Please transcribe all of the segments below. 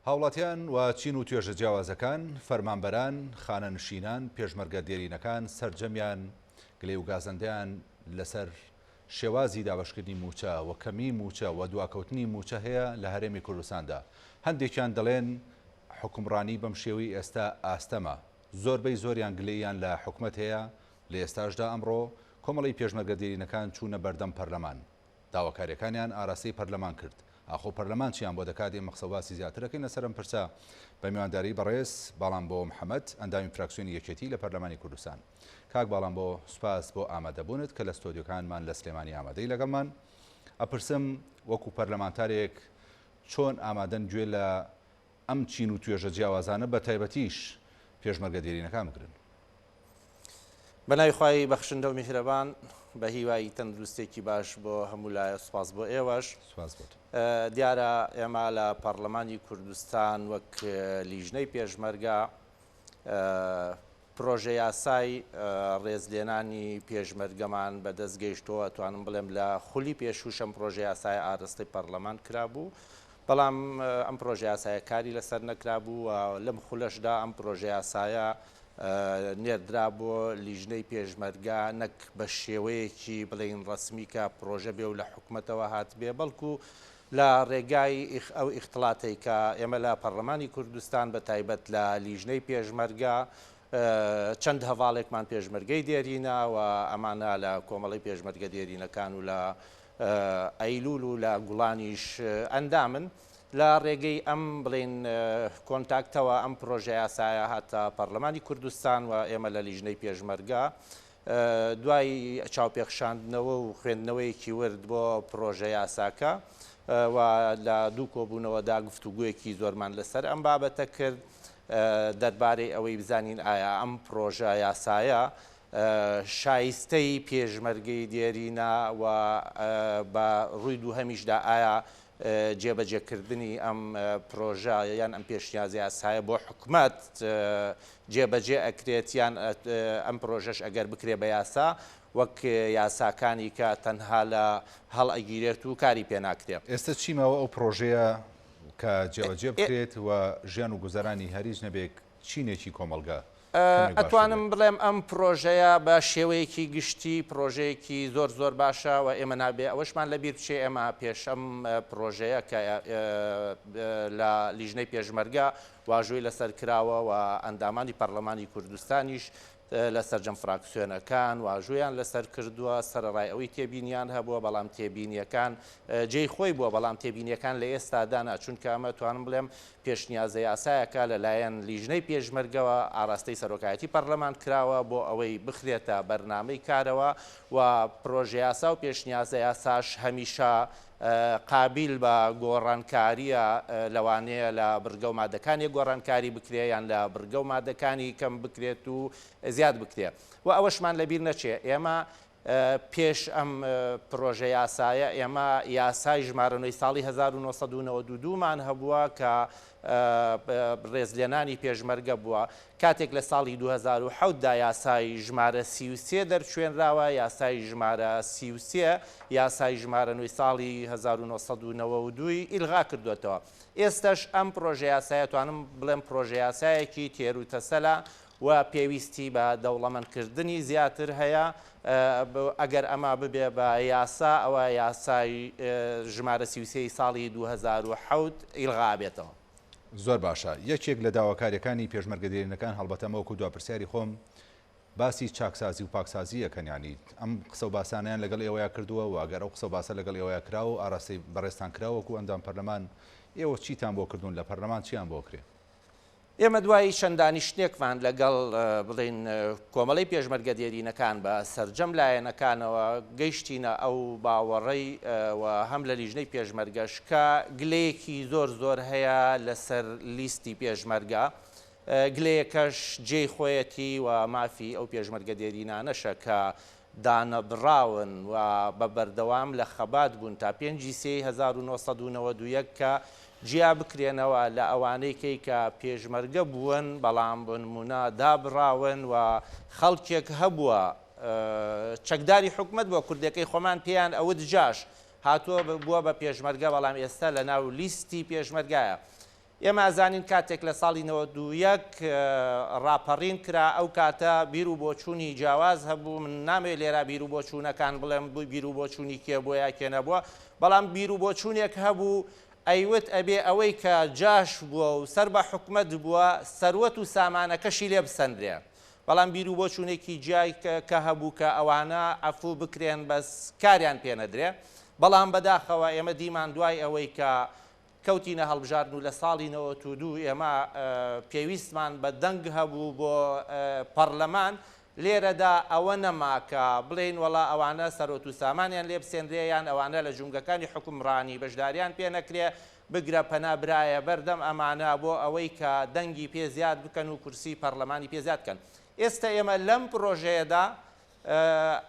هاوڵاتیان و چین و توێژە جیاوازەکان، فەرمانبەران، خانەنشینان، پێشمەرگە دێرینەکان سەرجەمیان گلەی و گازەندەیان لەسەر شێوازی دابەشکردنی مووچە و کەمیی مووچە و دواکەوتنی مووچە هەیە لە هەرێمی کوردستاندا. هەندێکیان دەڵێن حوکمڕانی بەم شێوەی ئێستا ئاستەمە. زۆربەی زۆریان گلەییان لە حکومەت هەیە، لە ئێستاشدا ئەمڕۆ کۆمەڵەی پێشمەرگە دێرینەکان چوونە بەردەم پەرلەمان. داواکاریەکانیان ئاراستەی پەرلەمان کرد. ئاخۆ پەرلەمان چیان بۆ دەکات ئێمە قسەوباسی زیاتر ئەکەین لەسەر ئەم پرسە بە میوانداری بەڕێز باڵانبۆ محەمەد ئەندامی فراکسیۆنی یەکێتی لە پەرلەمانی کوردستان. کاک باڵانبۆ سوپاس بۆ ئامادەبوونت کە لە ستۆدیۆکانمان لە سلێمانی ئامادەی لەگەڵمان. ئەپرسم وەکو پەرلەمانتارێک چۆن ئامادەن گوێ لە ئەم چین و توێژە جیاوازانە بە تایبەتیش پێشمەرگە دێرینەکان بگرن؟ بەناوی خوای بەخشندە و میهرەبان بە هیوای تەندروستێکی باش بۆ هەموو لایە سوپاس بۆ ئێوەش. سوپاس بۆ تۆ. دیارە ئێمە لە پەڕلەمانی کوردستان وەک لیژنەی پێشمەرگە پرۆژە یاسای ڕێزلێنانی پێشمەرگەمان بەدەست گەیشتەوە ئەتوانم بڵێم لە خولی پێشووش ئەم پرۆژە یاسایە ئارەستەی پەڕلەمان کرابوو بەڵام ئەم پرۆژە یاسایە کاری لەسەر نەکرابوو و لەم خولەشدا ئەم پرۆژە یاسایە نێردرا بۆ لیژنەی پێشمەرگە نەک بە شێوەیەکی بڵێین ڕەسمی کە پرۆژە بێ و لە حکومەتەوە هاتبێ بەڵکو لە ڕێگای ئەو ئیختڵاتەی کە ئێمە لە پەڕلەمانی کوردستان بە تایبەت لە لیژنەی پێشمەرگە چەند هەڤاڵێکمان پێشمەرگەی دێرینە و ئەمانە لە کۆمەڵەی پێشمەرگە دێرینەکان و لە ئەیلول و لە گوڵانیش ئەندامن. لە ڕێگەی ئەم بڵێین کۆنتاکتەوە ئەم پرۆژەیاسایە هاتە پەڕلەمانی کوردستان و ئێمە لە لیژنەی پێشمەرگە دوای چاوپێخشاندنەوە و خوێندنەوەیەکی ورد بۆ پرۆژەیاساکە و لە دوو کۆبوونەوەدا گفتوگۆیەکی زۆرمان لەسەر ئەم بابەتە کرد دەربارەی ئەوەی بزانین ئایا ئەم پرۆژە یاسایە شایستەی پێشمەرگەی دێرینە و بە ڕووی دووهەمیشدا ئایا جێبەجێکردنی ئەم پرۆژە یان ئەم پێشنیازە یاسایە بۆ حکومەت جێبەجێ ئەکرێت یان ئەم پرۆژەش ئەگەر بکرێ بە یاسا وەک یاساکانی کە تەنها لە هەڵئەگیرێت و کاری پێ ناکرێ. ئێستە چی ماوە ئەو پرۆژەیە کە جێبەجێ بکرێت و ژیان و گوزەرانی هەر هیچ نەبێ چینێکی کۆمەڵگە کەمێک باشتر ئەتوانم بێت؟ بڵێم ئەم پرۆژەیە بە شێوەیەکی گشتی پرۆژەیەکی زۆر زۆر باشە و ئێمە نابێ ئەوەشمان لە بیر بچێ ئێمە پێش ئەم پرۆژەیە کە لە لیژنەی پێشمەرگە واژۆی لەسەر کراوە و ئەندامانی پەڕلەمانی کوردستانیش لە سەرجەم فراکسیۆنەکان واژۆیان لەسەر کردووە، سەرەڕای ئەوەی تێبینیان هەبووە، بەڵام تێبینییەکان جێی خۆی بووە، بەڵام تێبینییەکان لە ئێستادا نا، چونکە ئەمە توانم بڵێم پێشنیازە یاسایەکە لەلایەن لیژنەی پێشمەرگەوە ئاراستەی سەرۆکایەتی پەرلەمان کراوە بۆ ئەوەی بخرێتە بەرنامەی کارەوە و پرۆژەیاسا و پێشنیازە یاساش هەمیشە قابیل بە گۆڕانکارییە، لەوانەیە لە بڕگە و مادەکانێک گۆڕانکاری بکرێ یان لە بڕگە و مادەکانی کەم بکرێت و زیاد بکرێ و ئەوەشمان لەبیر نەچێ ئێمە پێش ئەم پرۆژە یاسایە ئێمە یاسای ژمارە نۆی ساڵی 1992 مان هەبووە کە ڕێزلێنانی پێشمەرگە بووە. کاتێک لە ساڵی 2007 دا یاسای ژمارە 33 دەرچوێنراوە، یاسای ژمارە 33 یاسای ژمارە نۆی ساڵی 1992 ی ئیلغا کردووەتەوە. ئێستەش ئەم پرۆژەیاسایە توانم بڵێم پرۆژەیاسایەکی تێروتەسەلە و پێویستی بە دەوڵەمەندکردنی زیاتر هەیە، ئەگەر ئەمە ببێ بە یاسا ئەوە یاسای ژمارە 33 ی ساڵی 2007 ئیلغا ئەبێتەوە. زۆر باشە. یەکێک لە داواکاریەکانی پێشمەرگە دێرینەکان هەڵبەتە ئەمە وەکو دوا پرسیاری خۆم باسی چاکسازی و پاکسازی ئەکەن یانی ئەم قسە و باسانەیان لەگەڵ ئێوەیا کردووە و ئەگەر ئەو قسە و باسە لەگەڵ ئێوەیا کراوە و ئاراستەی بەڕێزتان کراوە وەکو ئەندام پەرلەمان ئێوە چیتان بۆ کردوون لە پەرلەمان چیان بۆ کرێ؟ ئێمە دوای چەند دانیشتنێکمان لەگەڵ بڵێین کۆمەڵەی پێشمەرگە دێرینەکان بە سەرجەم لایەنەکانەوە گەیشتینە ئەو باوەڕەی و هەم لە لیژنەی پێشمەرگەش کە گلەیەکی زۆر زۆر هەیە لەسەر لیستی پێشمەرگە گلەیەکەش جێی خۆیەتی و مافی ئەو پێشمەرگە دێرینانەشە کە دانەبڕاون و بە بەردەوام لە خەبات بوون تا پێنج ی سێی 1991 کە جیا بکرێنەوە لە ئەوانەی کەی کە پێشمەرگە بوون بەڵام بۆ نموونە دابڕاون و خەڵکێک هەبووە چەکداری حکومەت بووە کوردەکەی خۆمان پێیان ئەوت جاش هاتووە بووە بە پێشمەرگە بەڵام ئێستا لە ناو لیستی پێشمەرگایە. ئێمە ئەزانین کاتێک لە ساڵی 91 ڕاپەڕین کرا ئەو کاتە بیر و بۆچوونی جیاواز هەبوو، من نامەوێت لێرە بیر و بۆچوونەکان بڵێم بیر و بۆچوونی کێ بووە یا کێ نەبووە، بەڵام بیر و بۆچوونێک هەبوو ئەیوت ئەبێ ئەوەی کە جاش بووە و سەر بە حکومەت بووە سەروەت و سامانەکەشی لێ بسەنرێ. بەڵام بیر و بۆچوونێکی جیای کە هەبوو کە ئەوانە عەفوو بکرێن بەس کاریان پێ نەدرێ. بەڵام بەداخەوە ئێمە دیمان دوای ئەوەی کە کەوتینە هەڵبژاردن و لە ساڵی 92 ئێمە پێویستمان بە دەنگ هەبوو بۆ پەڕلەمان، لێرەدا ئەوە نەما کە بڵێین وەڵا ئەوانە سەرۆت و سامانیان لێ بسێنرێ یان ئەوانە لە جومگەکانی حوکمڕانی بەشداریان پێ نەکرێ، بگرە پەنا برایە بەردەم ئەمانە بۆ ئەوەی کە دەنگی پێ زیاد بکەن و کورسی پەڕلەمانی پێ زیاد بکەن. ئێستە ئێمە لەم پڕۆژەیەدا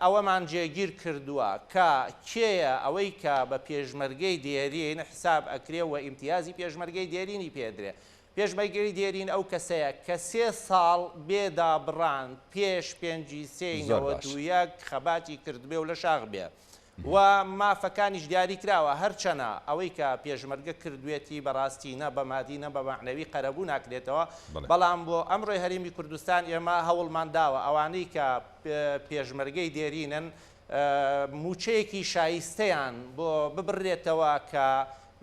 ئەوەمان جێگیر کردووە کە کێیە ئەوەی کە بە پێشمەرگەی دێرین حساب ئەکرێ و ئیمتیازی پێشمەرگەی دێرینی پێ ئەدرێ. پێشمەرگەی دێرین ئەو کەسەیە کە سێ ساڵ بێ دابڕان پێش پێنجی سێی زۆر باش. 91 خەباتی کردبێ و لە شاخ بێ و مافەکانیش دیاری کراوە هەرچەنە ئەوەی کە پێشمەرگە کردوێتی بەڕاستی نە بە مادی نە بە مەعنەوی قەرەبوو ناکرێتەوە بەڵێ. بەڵام بۆ ئەمڕۆی هەرێمی کوردستان ئێمە هەوڵمان داوە ئەوانەی کە پێشمەرگەی دێرینن مووچەیەکی شایستەیان بۆ ببڕرێتەوە کە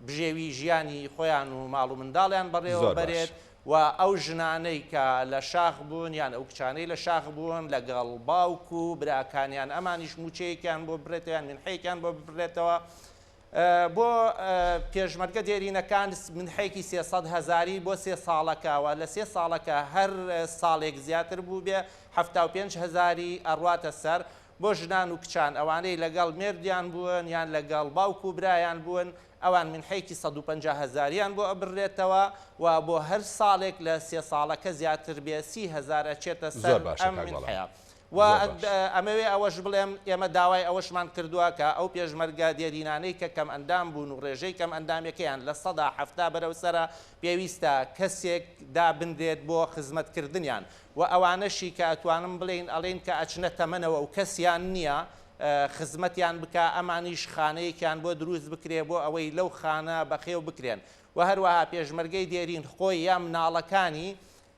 بژێوی ژیانی خۆیان و ماڵ و منداڵیان بەڕێوە زۆر باش. بەرێت و ئەو ژنانەی کە لە شاخ بوون یان ئەو کچانەی لە شاخ بوون لەگەڵ باوک و براکانیان ئەمانیش مووچەیەکیان بۆ ببرێتەوە یان منحەیەکیان بۆ ببرێتەوە. بۆ پێشمەرگە دێرینەکان منحەیەکی 300 هەزاری بۆ سێ ساڵەکە و لە سێ ساڵەکە هەر ساڵێک زیاتر بوو بێ 75 هەزاری ئەڕواتە سەر. بۆ ژنان و کچان ئەوانەی لەگەڵ مێردیان بوون یان لەگەڵ باوک و برایان بوون ئەوان منحەیەکی 150 هەزاریان بۆ ئەبڕێتەوە و بۆ هەر ساڵێک لە سێ ساڵەکە زیاتر بێ 30 هەزار ئەچێتە سەر زۆر باشە ئەم کاک بەڵام. منحەیە. و زۆر باش. ئەمەوێ ئەوەش بڵێم ئێمە داوای ئەوەشمان کردووە کە ئەو پێشمەرگە دێرینانەی کە کەم ئەندام بوون و ڕێژەی کەم ئەندامەکەیان لە 70% بەرەو سەرە پێویستە کەسێک دابنرێت بۆ خزمەتکردنیان و ئەوانەشی کە ئەتوانم بڵێین ئەڵێن کە ئەچنە تەمەنەوە و کەسیان نییە خزمەتیان بکە ئەمانیش خانەیەکیان بۆ دروست بکرێ بۆ ئەوەی لەو خانە بەخێو بکرێن و هەروەها پێشمەرگەی دێرین خۆی یا مناڵەکانی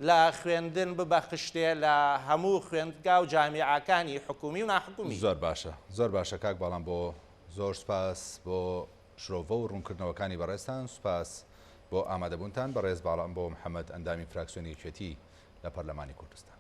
لە خوێندن ببەخشرێ لە هەموو خوێندگا و جامیعەکانی حکومی و ناحکومی. زۆر باشە زۆر باشە کاک باڵام بۆ زۆر سوپاس بۆ شرۆڤە و ڕوونکردنەوەکانی بەڕێزتان سوپاس بۆ ئامادەبوونتان بەڕێز باڵام بۆ محەممەد ئەندامی فراکسیۆنی یەکێتی لە پەرلەمانی کوردستان.